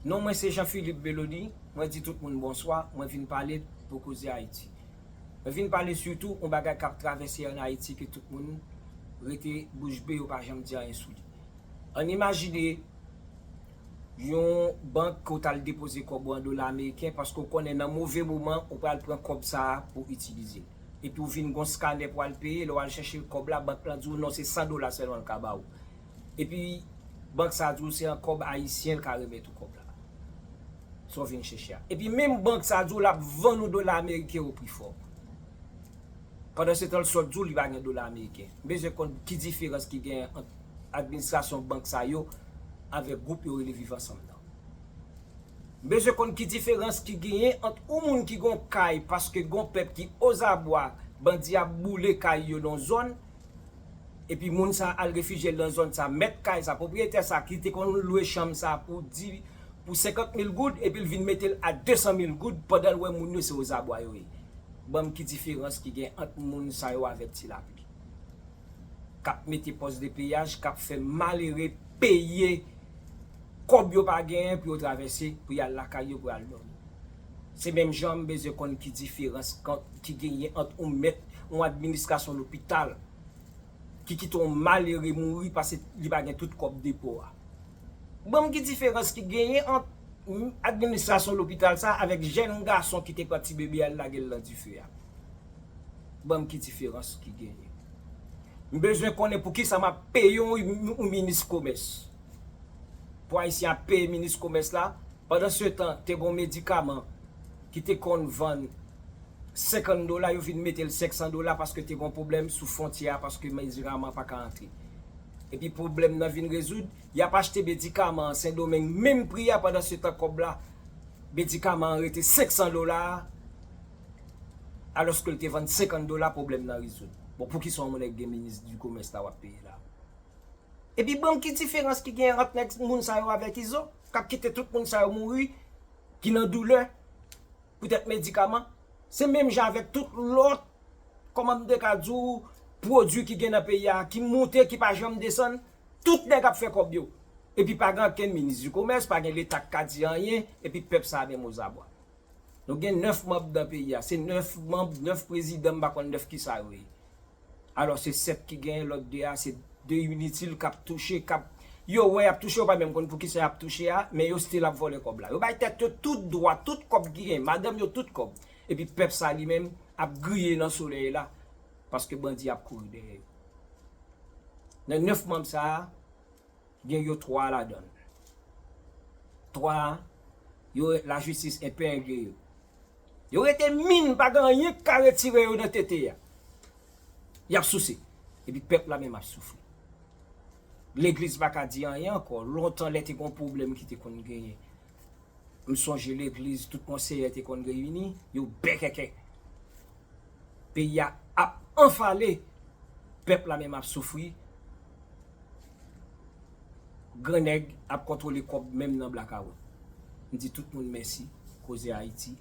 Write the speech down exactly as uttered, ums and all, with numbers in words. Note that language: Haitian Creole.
Non mwen se Jean Philippe Belony, mwen di tout moun bonswa, mwen vin pale pou koze Ayiti. Mwen vin pale sitou yon bagay k ap travèse ann Ayiti ke tout moun rete bouch be, yo pa janm di anyen sou li. Ann imajine yon bank ke w t al depoze kòb ou an dola ameriken, paske w konnen nan move moman ou pral pran kòb sa a pou w itilize l. Epi w vin gon skanè pou w al peye, lè w al chèche kòb la, bank lan di w non, se san dola sèlman l ka ba w. Epi bank sa a di w se an kòb ayisyen l ka remèt ou kòb la. Sa w vin chèche a. Epi menm bank sa a di w l ap vann ou dola ameriken o pri fò. Pandan se tan l sot di w li pa gen dola ameriken. M bezwen konn ki diferans ki genyen ant administrasyon bank sa yo avèk gwoup yo rele Viv Ansanm nan. M bezwen konn ki diferans ki genyen ant yon moun ki gon kay paske gon pèp ki ozabwa, bandi ap boule kay yo nan zòn, epi moun sa al refijye l nan zòn sa, mèt kay sa, pwopriyetè sa ki te konn lwe chanm sa pou di, pou senkant mil goud, epi l vin mete l a de san mil goud pandan l wè moun yo se ozabwa yo ye. Ban m ki diferans ki gen ant moun sa yo avèk Ti Lapli k ap mete pòs de peyaj, k ap fè malere peye kòb yo pa genyen pou yo travèse, pou y al lakay yo, pou y al dòmi. Se menm jan m bezwen konn ki diferans kan, ki genyen ant yon mèt yon administrasyon lopital ki kite yon malere mouri paske li pa gen tout kòb depo a. Ban m ki diferans ki genyen ant administrasyon lopital sa avèk jèn gason ki te pran ti bebe a l lage l nan dife a. Ban m ki diferans ki genyen. M bezwen konnen poukisa m ap peye yon, yon minis komès. Pou Ayisyen ap peye minis komès la, pandan se tan, te gon medikaman ki te konn vann senkant dola, yo vin mete l senk san dola paske te gon pwoblèm sou fwontyè a, paske medikaman pa ka antre. Epi pwoblèm nan vin rezoud, y ap achte medikaman an Sendomeng menm pri a, pandan se tan kòb la, medikaman an rete senk san dola, alòske l te vann senkant dola, pwoblèm nan rezoud. Bon, poukisa yon moun gen minis di komès la w ap peye la? Epi ban m ki diferans ki genyen ant nèg moun sa yo avèk Izo, k ap kite tout moun sa yo mouri, ki nan doulè, poutèt medikaman? Se menm jan avèk tout lòt, kòman m te ka di w, pwodui ki gen nan peyi a, ki moute, ki pa janm desann, tout nèg ap fè kòb yo. Epi pa gen okenn minis di komès, pa gen leta k ka di anyen, epi pèp sa a menm ozabwa. Nou gen nèf manm nan peyi a, se nèf manm, nèf prezidan, m pa konn nèf kisa yo ye. Alò se sèt ki genyen, lòt de a se de initil k ap touche, k ap, yo wè y ap touche, yo pa menm konn poukisa y ap touche a, men yo still ap vòlè kòb la. Yo bay tèt yo tout dwa, tout kòb ki genyen, madanm yo tout kòb. Epi pèp sa li menm ap griye nan solèy la, paske bandi ap kouri dèyè yo. Nan nèf manm sa a, gen yo twa ladan l. Twa a, yo lajistis epenge yo. Yo rete min, pa gen anyen k ka retire yo nan tete a. Y ap souse. Epi pèp la menm ap soufri. Legliz pa ka di anyen ankò. Lontan lè te gon pwoblèm ki te konn genyen. M sonje legliz, tout monseyè te konn reyini, yo bèkèkè. Peyi a ap anfale, pèp la menm ap soufri. Grannèg ap kontwole kòb menm nan blakawout. M di tout moun mèsi, Koze Ayiti